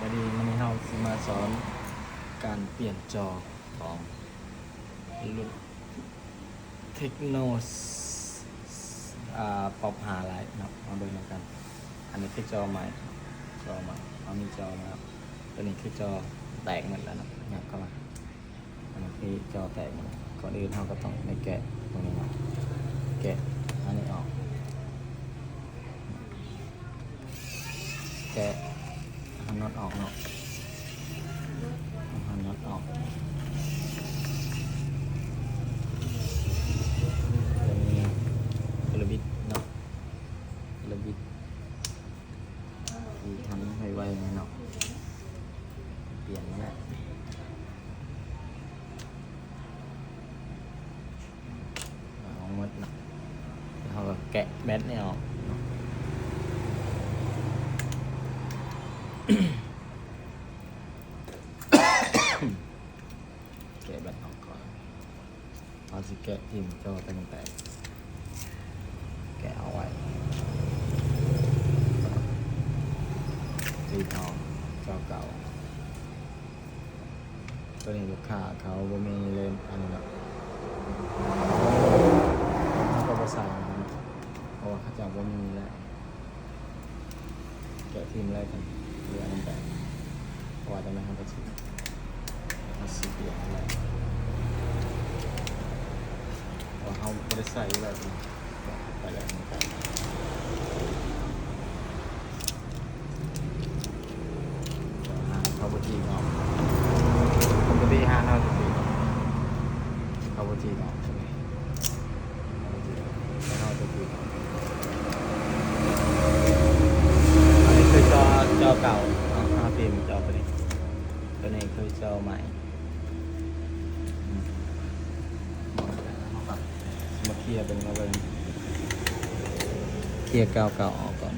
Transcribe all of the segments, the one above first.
ພໍດີມື້ນີ້ເຮົາຊິມາສອນການປ່ຽນຈໍຂອງລຸ້ນ Tecno ອາ Pop ຫ້າ Lite ເນາະ ມາເບິ່ງນຳກັນ. ອັນນີ້ຄືຈໍໃໝ່ ຈໍໃໝ່ ເຮົາມີຈໍໃໝ່ເນາະ. ຕົວນີ້ຄືຈໍແຕກໝົດແລ້ວເນາະ ຫຍັບເຂົ້າມາ. ອັນນີ້ຄືຈໍແຕກໝົດແລ້ວ. ກ່ອນອື່ນເຮົາກໍຕ້ອງໄດ້ແກະຕົວນີ້ເນາະ ແກະອັນນີ້ອອກ ແກະຫັ້ນນັອດອອກເນາະ ຫັ້ນນັອດອອກ. ຕົວນີ້ກະລະບິດເນາະ ກະລະບິດທີ່ທັນໄວໆເນາະ ປ່ຽນແລ້ວ. ອອກໝົດເນາະ ແລ້ວເຮົາກໍແກະແບັດນີ້ອອກເນາະ ແກະແບັດອອກກ່ອນ. ເຮົາຊິແກະຖິ້ມຈໍຕັ້ງແຕ່ ແກະເອົາໄວ້ ຕີນອອກ ຈໍເກົ່າ. ຕົວນີ້ລູກຄ້າເຂົາບໍ່ມີເລນອັນນີ້ເນາະ ເຮົາກໍບໍ່ໃສ່ເນາະ ເພາະວ່າເຂົາເຈົ້າບໍ່ມີແລ້ວ. ແກະຖິ້ມເລີຍກັນ ເຫຼືອນຳແບບ ເພາະວ່າຈັ່ງໃດເຮົາກໍຊິ ເຮົາຊິປ່ຽນແລ້ວ ເພາະວ່າເຮົາບໍ່ໄດ້ໃຊ້ຢູ່ແລ້ວ ໄປແລ້ວມັນກໍ ຫາເຂົ້າບໍ່ຖືກເນາະ ປົກກະຕິຫາເຮົາຈະຖືກ ເຂົ້າບໍ່ຖືກເນາະ ເຂົ້າບໍ່ຖືກ ເຂົ້າບໍ່ຖືກເນາະ. ອັນນີ້ຄືຈໍ ຈໍເກົ່າເນາະ ເຮົາປ່ຽນຈໍຕົວນີ້ ຕົວນີ້ຄືຈໍໃໝ່. ອືມ ເຮົາກໍມາເຄຍເບິ່ງ ມາເບິ່ງ ເຄຍກາວເກົ່າອອກກ່ອນ.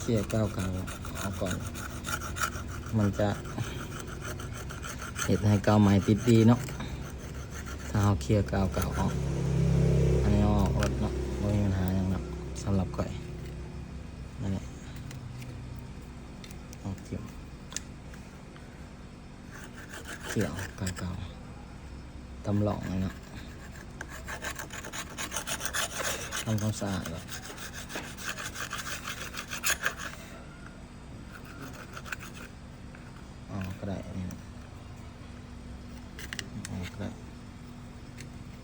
ເຄຍກາວເກົ່າອອກກ່ອນ ມັນຈະເຮັດໃຫ້ກາວໃໝ່ຕິດດີເນາະ ຖ້າເຮົາເຄຍກາວເກົ່າອອກ. ອັນນີ້ເອົາອອກເບິດເນາະ ບໍ່ມີບັນຫາຫຍັງເນາະ ສຳລັບຂ້ອຍ ນັ້ນແຫຼະ ອອກຖິ້ມ. ເຄຍອອກກາວເກົ່າ ຕຳຫຼອງເລີຍເນາະ ທຳຄວາມສະອາດເນາະ ອອກກໍໄດ້ ອອກກໍໄດ້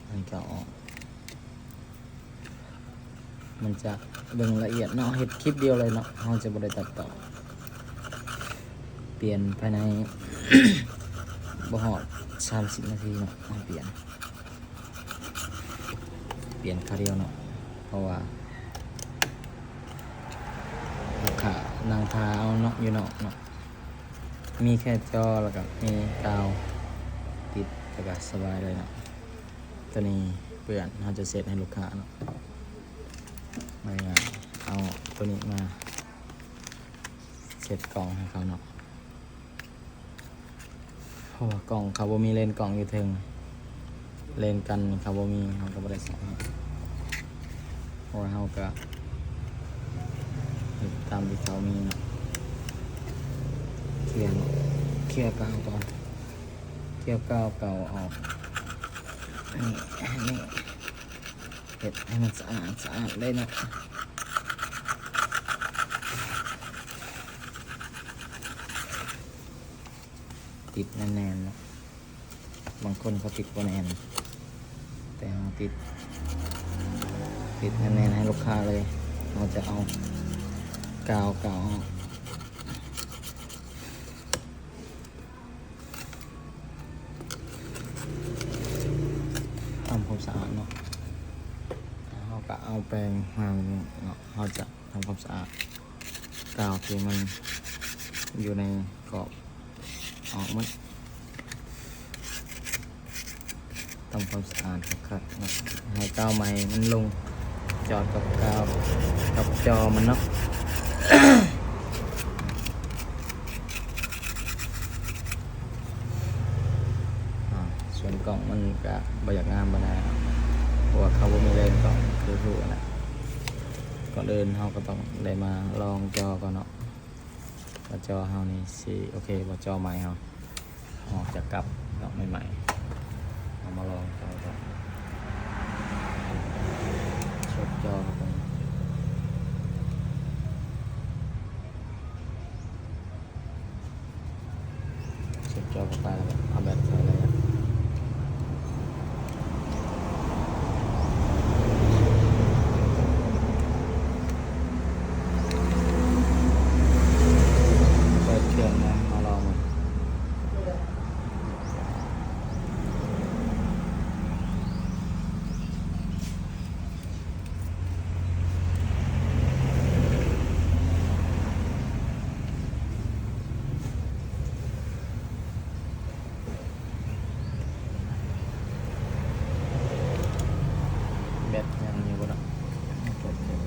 ອັນນີ້ກໍອອກ. ມັນຈະເບິ່ງລະອຽດເນາະ ເຮັດຄລິບດຽວເລີຍເນາະ ເຮົາຈະບໍ່ໄດ້ຕັດຕໍ່ ປ່ຽນພາຍໃນບໍ່ຮອດສາມສິບນາທີເນາະ ເຮົາປ່ຽນ ປ່ຽນຄາວດຽວເນາະ ເພາະວ່າລູກຄ້ານັ່ງຖ້າເອົາເນາະ ຢູ່ນອກເນາະ. ມີແຄ່ຈໍ ແລ້ວກໍມີກາວຕິດ ແລ້ວກໍສະບາຍເລີຍເນາະ. ຕົວນີ້ເປື້ອນ ເຮົາຈະເຊັດໃຫ້ລູກຄ້າເນາະ ແລ້ວກໍເອົາຕົວນີ້ມາເຊັດກ່ອງໃຫ້ເຂົາເນາະ. ເພາະວ່າກ່ອງເຂົາບໍ່ມີເລນກ່ອງຢູ່ເທິງ ເລນກັນເຂົາບໍ່ມີ ເຮົາກໍບໍ່ໄດ້ໃສ່ໃຫ້ ເພາະວ່າເຮົາກໍເຮັດຕາມທີ່ເຂົາມີເນາະ. ເຄຍ ເຄຍກາວກ່ອນ ເຄຍກາວເກົ່າອອກ ນີ້ ນີ້ ເຮັດໃຫ້ມັນສະອາດ ສະອາດເລີຍເນາະ. ຕິດແໜ້ນໆເນາະ ບາງຄົນເຂົາຕິດບໍ່ແໜ້ນ ແຕ່ເຮົາຕິດ ຕິດແໜ້ນໆໃຫ້ລູກຄ້າເລີຍ. ເຮົາຈະເອົາກາວ ກາວອອກ ທຳຄວາມສະອາດເນາະ. ເຮົາກະເອົາແປງມາເນາະ ເຮົາຈະ ທຳຄວາມສະອາດກາວທີ່ມັນຢູ່ໃນກອບອອກໝົດ. ທຳຄວາມສະອາດຄັກໆເນາະ ໃຫ້ກາວໃໝ່ມັນລົງຈອດກັບກາວ ກັບຈໍມັນເນາະ. ອາ ສ່ວນກ້ອງມັນກະບໍ່ຢາກງາມປານໃດເນາະ ເພາະວ່າເຂົາບໍ່ມີເລນກ້ອງຄືຮູ້ຫັ້ນແຫຼະ. ກ່ອນອື່ນເຮົາກໍຕ້ອງໄດ້ມາລອງຈໍກ່ອນເນາະ. ວ່າຈໍເຮົານີ້ຊິໂອເຄບໍ່ ຈໍໃໝ່ເຮົາ ອອກຈາກກັບເນາະ ໃໝ່ໆ ເຮົາມາລອງຈໍກ່ອນ ເຊັກຈໍເຮົາກ່ອນ ເຊັກຈໍເຂົ້າໄປແລ້ວກໍເອົາແບັດໃສ່ເລີຍ ເປີດເຄື່ອງນະ ມາລອງເບິ່ງ. ແບັດຍັງຢູ່ບໍ່ເນາະ? ເປີດເບິ່ງ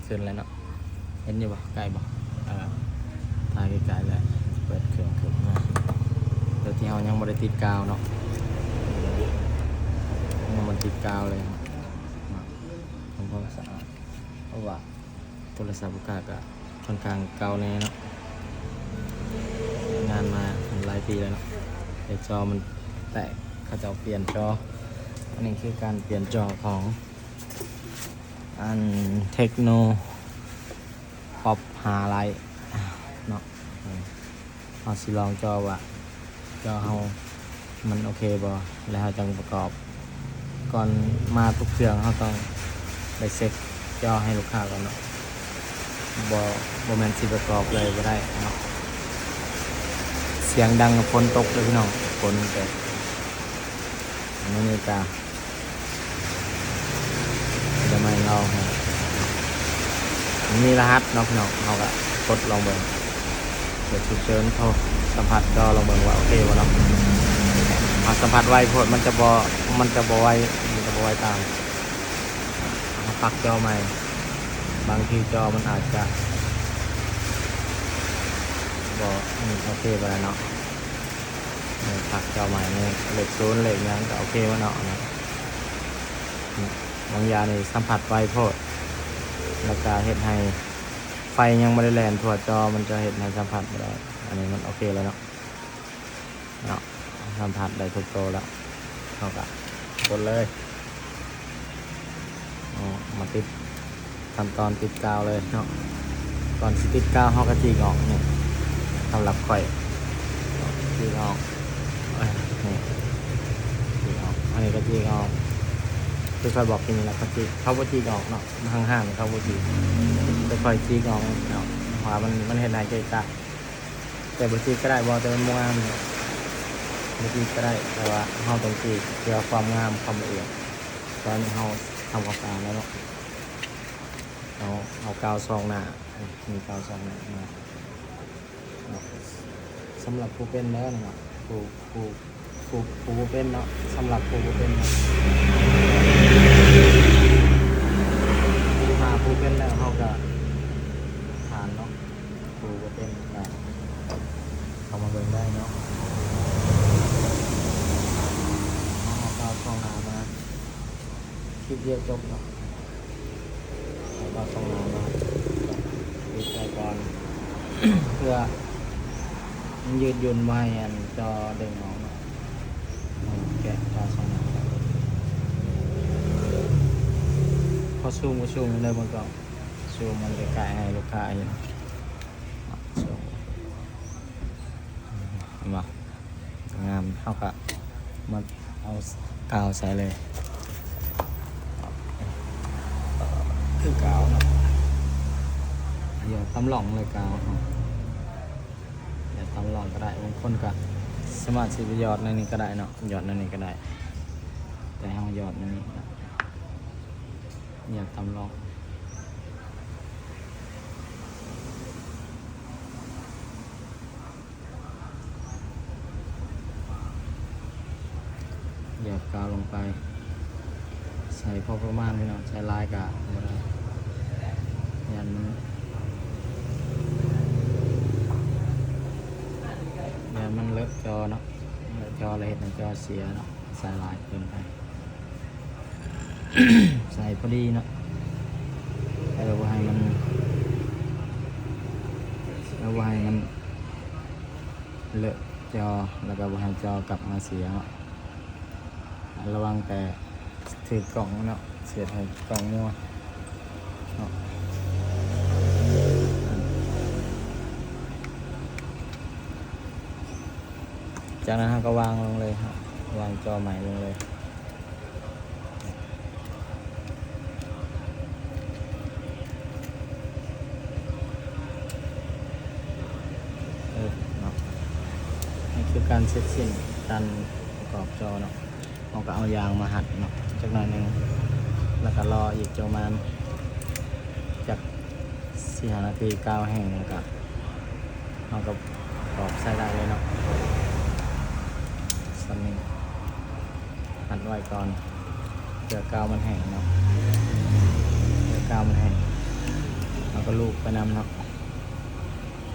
ຂຶ້ນແລ້ວເນາະ ເຫັນຢູ່ບໍ່? ໃກ້ບໍ່? ເອີ ຖ່າຍໃກ້ໆ ແລ້ວເປີດເຄື່ອງຂຶ້ນມາ ໂດຍທີ່ເຮົາຍັງບໍ່ໄດ້ຕິດກາວເນາະ ຍັງບໍ່ໄດ້ຕິດກາວເລີຍ ທຳຄວາມສະອາດ ເພາະວ່າໂທລະສັບລູກຄ້າກໍຄ່ອນຂ້າງເກົ່າແດ່ເນາະ ໃຊ້ງານມາຫຼາຍປີແລ້ວເນາະ ແຕ່ຈໍມັນແຕກ ເຂົາເຈົ້າປ່ຽນຈໍ ອັນນີ້ຄືການປ່ຽນຈໍຂອງ ອັນ Tecno Pop ຫ້າ Lite ເນາະ ເຮົາຊິລອງຈໍວ່າ ຈໍເຮົາມັນໂອເຄບໍ່ ແລ້ວເຮົາຈັ່ງປະກອບ ກ່ອນມາທຸກເທື່ອເຮົາຕ້ອງໄດ້ເຊັກຈໍໃຫ້ລູກຄ້າກ່ອນເນາະ ບໍ່ ບໍ່ແມ່ນຊິປະກອບເລີຍບໍ່ໄດ້ເນາະ ສຽງດັງ ຝົນຕົກເດີພີ່ນ້ອງ ຝົນແຕ່ ອາເມລິກາ ດອກໄມ້ເງົາ ມັນມີລະຫັດເນາະພີ່ນ້ອງ ເຮົາກໍກົດລອງເບິ່ງ ເກີດສຸກເສີນໂທສຳຜັດຈໍລອງເບິ່ງວ່າໂອເຄບໍ່ເນາະ ເຮົາສຳຜັດໄວໂພດ ມັນຈະບໍ່ ມັນຈະບໍ່ໄວ ມັນຈະບໍ່ໄວຕາມ ເຮົາປັກຈໍໃໝ່ ບາງທີຈໍມັນອາດຈະບໍ່ ອືມ ໂອເຄບໍ່ໄດ້ເນາະ ເອີ ປັກຈໍໃໝ່ ເລກສູນເລກຫຍັງກໍໂອເຄໝົດເນາະ ບາງຢ່າງນີ້ສຳຜັດໄວໂພດ ແລ້ວກະເຮັດໃຫ້ໄຟຍັງບໍ່ໄດ້ແລ່ນທົ່ວຈໍ ມັນຈະເຮັດໃຫ້ສຳຜັດບໍ່ໄດ້ ອັນນີ້ມັນໂອເຄແລ້ວເນາະ ເນາະ ສຳຜັດໄດ້ທຸກໂຕແລ້ວ ເຮົາກະກົດເລີຍ ເອົາມາຕິດ ຂັ້ນຕອນຕິດກາວເລີຍເນາະ ກ່ອນຊິຕິດກາວເຮົາກໍຈີກອອກ ນີ້ ສຳລັບຂ້ອຍ ຈີກອອກ ນີ້ ຈີກອອກ ອັນນີ້ກໍຈີກອອກ ຄືຂ້ອຍບອກກິນນີ້ແຫຼະ ເຂົາຈີກ ເຂົາບໍ່ຈີກອອກເນາະ ທາງຮ້ານເຂົາບໍ່ຈີກ ແຕ່ຂ້ອຍຈີກອອກເນາະ ເພາະວ່າມັນ ມັນເຮັດໃຫ້ເກະກະ ແຕ່ບໍ່ຈີກກໍໄດ້ ເວົ້າແຕ່ມັນບໍ່ງາມເນາະ ບໍ່ຈີກກໍໄດ້ ແຕ່ວ່າເຮົາຕ້ອງຈີກເພື່ອຄວາມງາມ ຄວາມລະອຽດ ຕອນນີ້ເຮົາທຳຄວາມສະອາດແລ້ວເນາະ ເຮົາເອົາກາວຊອງໜ້າ ມີກາວຊອງໜ້າມາເນາະ ສຳລັບຜູ້ເປັນເດີນີ້ເນາະ ຜູ້ ຜູ້ ຜູ້ ຜູ້ບໍ່ເປັນເນາະ ສຳລັບຜູ້ບໍ່ເປັນເນາະ ຖ້າຜູ້ເປັນແລ້ວເຮົາກໍຜ່ານເນາະ ຜູ້ບໍ່ເປັນກໍເຂົ້າມາເບິ່ງໄດ້ເນາະ ເຮົາເອົາກາວຊອງໜ້າມາ ຄລິບດຽວຈົບເນາະ ເອົາກາວຊອງໜ້າມາປິດໃສ່ກ່ອນ ເພື່ອມັນຢືດຫຍຸ່ນ ບໍ່ໃຫ້ອັນຈໍເດ້ງອອກເນາະ ແກະກາວຊອງໜ້າ ພໍຊູມກໍຊູມໄດ້ ມັນກໍຊູມມັນໃກ້ໆ ໃຫ້ລູກຄ້າເຫັນ ເຫັນບໍ່? ງາມ ເຮົາກະມາເອົາກາວໃສ່ເລີຍ ຄືກາວເນາະ ຢອດຕາມຮ່ອງເລີຍກາວເຮົາ ຢອດຕາມຮ່ອງກໍໄດ້ ບາງຄົນກະສາມາດຊິໄປຢອດໃນນີ້ກໍໄດ້ເນາະ ຢອດໃນນີ້ກໍໄດ້ ແຕ່ເຮົາຢອດໃນນີ້ ຢອດຕາມຮ່ອງ ຢອດກາວລົງໄປ ໃສ່ພໍປະມານພີ່ນ້ອງ ໃສ່ຫຼາຍກະບໍ່ໄດ້ ຢ້ານມັນ ຢ້ານມັນເລາະຈໍເນາະ ເລາະຈໍແລ້ວເຮັດໃຫ້ຈໍເສຍເນາະ ໃສ່ຫຼາຍເກີນໄປ. ໃສ່ພໍດີເນາະ ເພື່ອບໍ່ໃຫ້ມັນ ເພື່ອບໍ່ໃຫ້ມັນເລາະຈໍ ແລ້ວກໍບໍ່ໃຫ້ຈໍກັບມາເສຍເນາະ. ລະວັງແຕ່ຖືກກ້ອງເນາະ ເສຍໃຫ້ກ້ອງມົວເນາະ. ຈາກນັ້ນເຮົາກໍວາງລົງເລີຍເນາະ ວາງຈໍໃໝ່ລົງເລີຍ. ເອີ ເນາະ ນີ້ຄືການເສັດສິ້ນການປະກອບຈໍເນາະ. ເຮົາກໍເອົາຢາງມາຮັດເນາະ ຈັກໜ້ອຍໜຶ່ງ ແລ້ວກໍລໍອີກປະມານຈັກສີ່ຫ້ານາທີ ກາວແຫ້ງ ແລ້ວກໍ ເຮົາກໍປອກໃສ່ໄດ້ເລີຍເນາະ. ສ່ຳນີ້ ຮັດໄວ້ກ່ອນ ເພື່ອກາວມັນແຫ້ງເນາະ ເພື່ອກາວມັນແຫ້ງ ເຮົາກໍລູບໄປນຳເນາະ.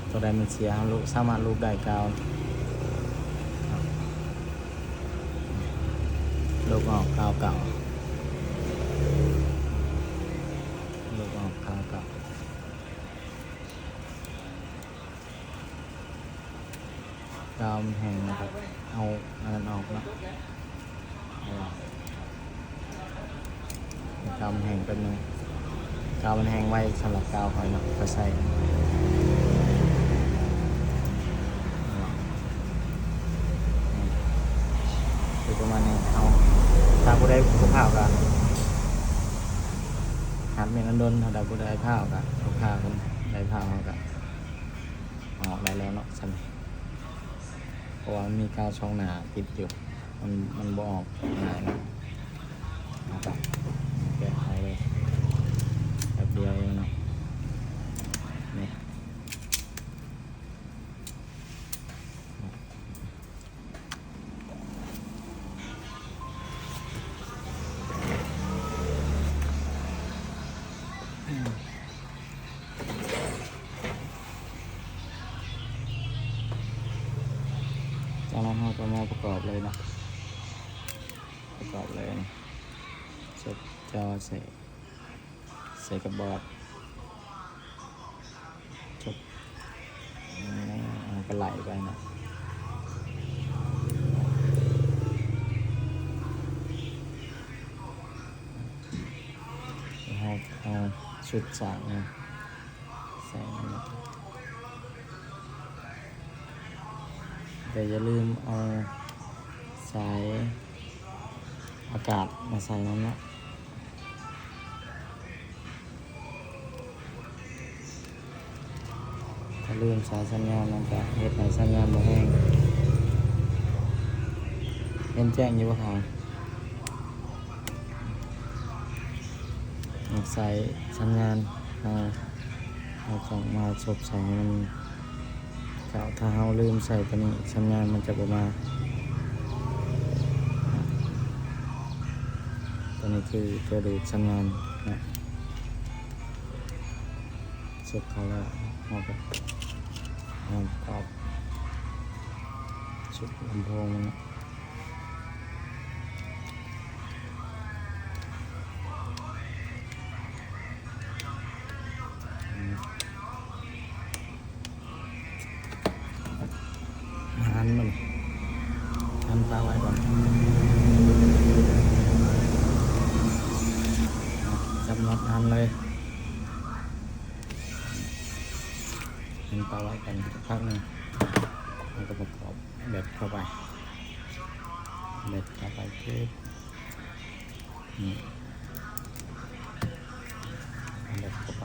ໂຕໃດມັນເສຍ ເຮົາລູບ ສາມາດລູບໄດ້ກາວ ລູບອອກກາວເກົ່າ ລູບອອກກາວເກົ່າ. ກາວມັນແຫ້ງແລ້ວກໍເອົາອັນນັ້ນອອກເນາະ ເອົາອອກ ໃຫ້ກາວມັນແຫ້ງແປັບໜຶ່ງ. ກາວມັນແຫ້ງໄວສຳລັບກາວຂ້ອຍເນາະ ຂ້ອຍໃຊ້ ເອົາອອກ. ຄືປະມານນີ້ ເຮົາ ຖ້າຜູ້ໃດບໍ່ພ້າວກໍຫັດແມ່ນອັນດົນ ຖ້າຜູ້ໃດພ້າວກໍເອົາພ້າວ ໄດ້ພ້າວເຮົາກໍ ອອກໄດ້ແລ້ວເນາະ ຊັ້ນ ເພາະວ່າມັນມີກາວສອງໜ້າຕິດຢູ່ ມັນ ມັນບໍ່ອອກງ່າຍເນາະ. ເຮົາກໍແກະເອົາເລີຍ ແປັບດຽວເອງເນາະ ນີ້. ຈາກນັ້ນເຮົາກໍມາປະກອບເລີຍເນາະ ປະກອບເລີຍ ສົບຈໍໃສ່ ໃສ່ກະບອດ ຈົບ ເອົາກະໄຫຼໄປເນາະ ເຮົາເອົາຊຸດສາງມາໃສ່ນຳເນາະ ແຕ່ຢ່າລືມເອົາສາຍອາກາດມາໃສ່ນຳເນາະ. ຖ້າລືມສາຍສັນຍານ ມັນຈະເຮັດໃຫ້ສັນຍານບໍ່ແຮງ. ເຫັນແຈ້ງຢູ່ບໍ່ທ່ານ? ສາຍສັນຍານ ເຮົາ ເຮົາຕ້ອງມາສົບໃສ່ໃຫ້ມັນ ຖ້າ ຖ້າເຮົາລືມໃສ່ຕົວນີ້ ສັນຍານມັນຈະບໍ່ມາ. ຕົວນີ້ຄືຕົວດູດສັນຍານນະ. ສົບເຂົ້າແລ້ວ ເຮົາກໍ ເຮົາກໍສຸດລຳໂພງມັນນະ. ຫັນມັນ ຫັນປາໄວ້ກ່ອນ ຈັບນັອດຫັນເລີຍ ຫັນປາໄວ້ກ່ອນ ພັກໜຶ່ງ ແລ້ວກໍປະກອບແບັດເຂົ້າໄປ ແບັດເຂົ້າໄປ ປຶບ ນີ້ ເອົາແບັດເຂົ້າໄປ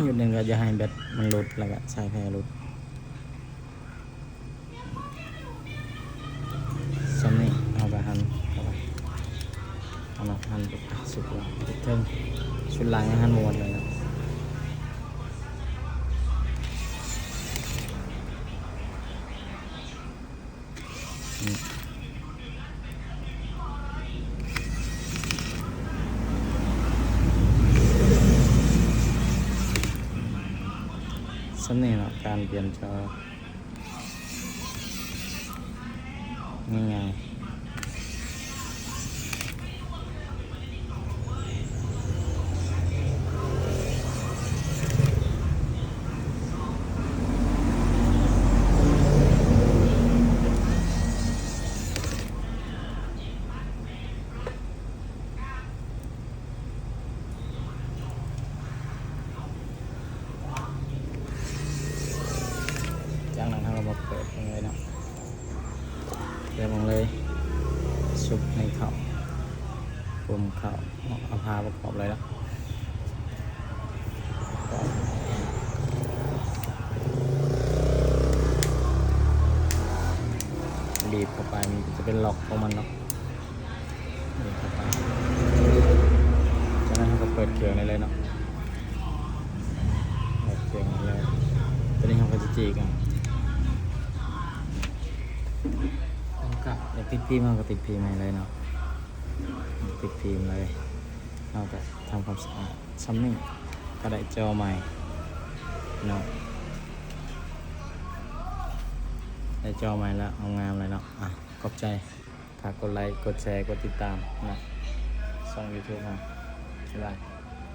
ຈຸດໜຶ່ງກໍຢ່າໃຫ້ແບັດມັນຫຼຸດ ແລ້ວກໍສາຍໄຟຫຼຸດ. ສ່ຳນີ້ເຮົາກໍຫັນເຂົ້າໄປ ເອົາເນາະ ຫັນສຸດ ສຸດເທິງ ສຸດລ່າງຍັງຫັນບໍ່ໝົດເລີຍເນາະ. ສ່ຳນີ້ເນາະ ການປ່ຽນຈໍງ່າຍໆ. ແຕ່ມອງເລີຍ ຊຸບໃນເຂົ້າ ປຸ້ມເຂົ້າ ເອົາຜ້າປະກອບເລີຍເນາະ ບີບເຂົ້າໄປ ມັນຈະເປັນລັອກຂອງມັນເນາະ ບີບເຂົ້າໄປ ຈາກນັ້ນເຮົາກໍເປີດເຄື່ອງໄດ້ເລີຍເນາະ ເປີດເຄື່ອງໄດ້ເລີຍ ຕອນນີ້ເຮົາກໍຈະຈີກເອົາ ຢາກຕິດຟີມເຮົາກໍຕິດຟີມໃຫ້ເລີຍເນາະ ຕິດຟີມເລີຍ ເຮົາກໍທຳຄວາມສະອາດຊ່ຳນີ້ ກໍໄດ້ຈໍໃໝ່ເນາະ ໄດ້ຈໍໃໝ່ແລ້ວ ງາມໆເລີຍເນາະ ອ່ະ ຂອບໃຈ ຝາກກົດໄລ ກົດແຊ ກົດຕິດຕາມນະ ຊ່ອງຢູທູບເຮົາ ບາຍບາຍ.